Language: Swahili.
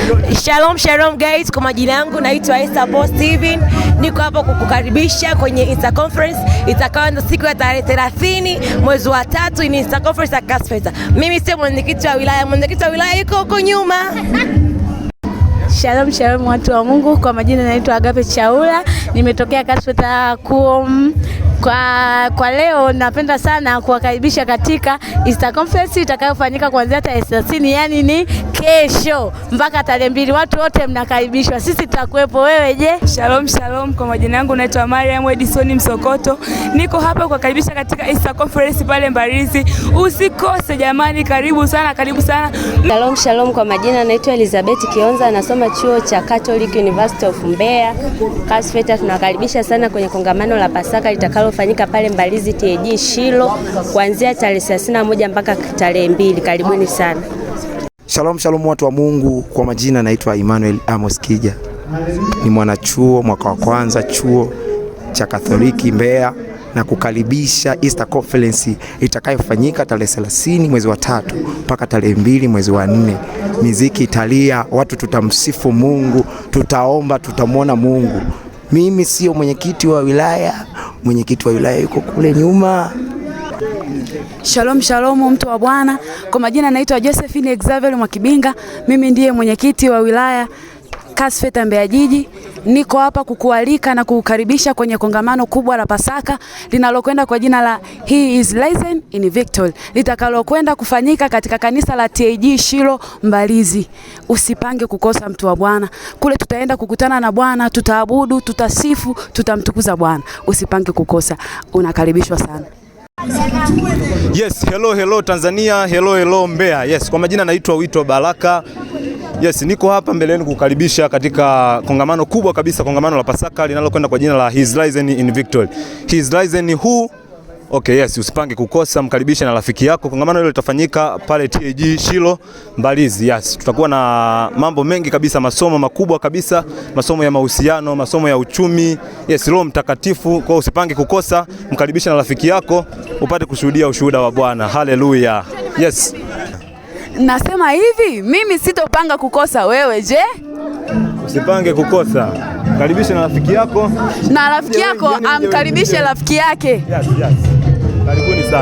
Shalom, shalom guys, kwa majina yangu naitwa Esther Paul Steven. Niko hapa kukukaribisha kwenye Easter Conference itakayoanza siku ya tarehe 30 mwezi wa 3. Ni Easter Conference ya Kasfeta. Mimi sio mwenyekiti wa wilaya, mwenyekiti wa wilaya yuko huko nyuma. Shalom shalom watu wa Mungu, kwa majina naitwa Agape Chaula, nimetokea Kasfeta Kuom. Kwa leo napenda sana kuwakaribisha katika Easter Conference itakayofanyika kuanzia tarehe 30, yani ni kesho mpaka tarehe 2. Watu wote mnakaribishwa, sisi tutakuwepo. Wewe je? Shalom shalom, kwa majina yangu naitwa Mariam Edison Msokoto, niko hapa kuwakaribisha katika Easter Conference pale Mbarizi. Usikose jamani, karibu sana, karibu sana. Shalom shalom, kwa majina naitwa Elizabeth Kionza, nasoma chuo cha Catholic University of Mbeya. Kasfeta tunawakaribisha sana kwenye kongamano la Pasaka litakalofanyika pale Mbalizi TAG Shilo kuanzia tarehe 31 mpaka tarehe 2. Karibuni sana. Shalom shalom watu wa Mungu, kwa majina naitwa Emmanuel Amos Kija, ni mwanachuo mwaka wa kwanza chuo cha Katoliki Mbeya, na kukaribisha Easter Conference itakayofanyika tarehe 30 mwezi wa 3 mpaka tarehe 2 mwezi wa 4. Miziki italia, watu tutamsifu Mungu, tutaomba, tutamwona Mungu. Mimi sio mwenyekiti wa wilaya, mwenyekiti wa wilaya yuko kule nyuma. Shalom shalom, mtu wa Bwana, kwa majina naitwa Josephine Xavier Mwakibinga, mimi ndiye mwenyekiti wa wilaya Kasfeta Mbeya Jiji. Niko hapa kukualika na kukukaribisha kwenye kongamano kubwa la Pasaka linalokwenda kwa jina la He is Risen in Victory litakalokwenda kufanyika katika kanisa la TAG Shilo Mbalizi. Usipange kukosa, mtu wa Bwana. Kule tutaenda kukutana na Bwana, tutaabudu, tutasifu, tutamtukuza Bwana. Usipange kukosa, unakaribishwa sana. Yes, hello hello Tanzania, hello hello Mbeya. Yes, kwa majina naitwa Wito Baraka. Yes, niko hapa mbele yenu kukaribisha katika kongamano kubwa kabisa, kongamano la Pasaka linalokwenda kwa jina la He is Risen in Victory. He is Risen who? Okay, yes, usipange kukosa, mkaribishe na rafiki yako. Kongamano hilo litafanyika pale TAG Shilo Mbalizi. Yes, tutakuwa na mambo mengi kabisa, masomo makubwa kabisa, masomo ya mahusiano, masomo ya uchumi, yes, Roho Mtakatifu. Kwa hiyo usipange kukosa, mkaribishe na rafiki yako upate kushuhudia ushuhuda wa Bwana. Haleluya. Yes. Nasema hivi, mimi sitopanga kukosa, wewe je? Usipange kukosa. Karibisha na rafiki yako. Na rafiki yako amkaribishe rafiki yake. Yes, yes. Karibuni sana.